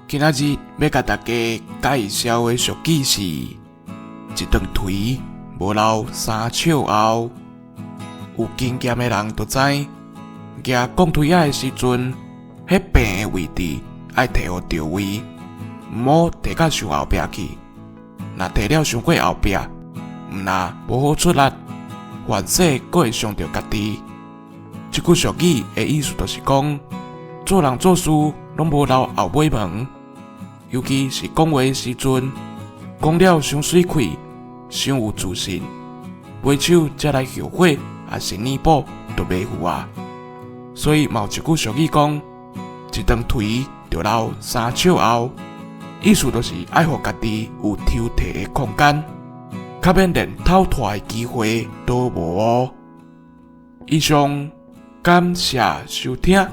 今仔日欲共大家介紹的俗語是：一頓槌無留三尺後。有經驗的人就知，舉摃槌仔的時陣，彼平的位置愛提予著位，毋好提甲傷後壁去。若提了傷過後壁，毋但無好出力，反勢閣會傷著家己。這句俗語的意思就是講，做人做事攏無留後尾門，尤其是講話的時陣，講了傷媠氣、傷有自信，尾手才來後悔，抑是彌補就袂赴啊。所以嘛有一句俗語講：一頓槌著留三尺後，意思就是愛予家己有抽提的空間，較免連透脫的機會都無哦。以上，感謝收聽。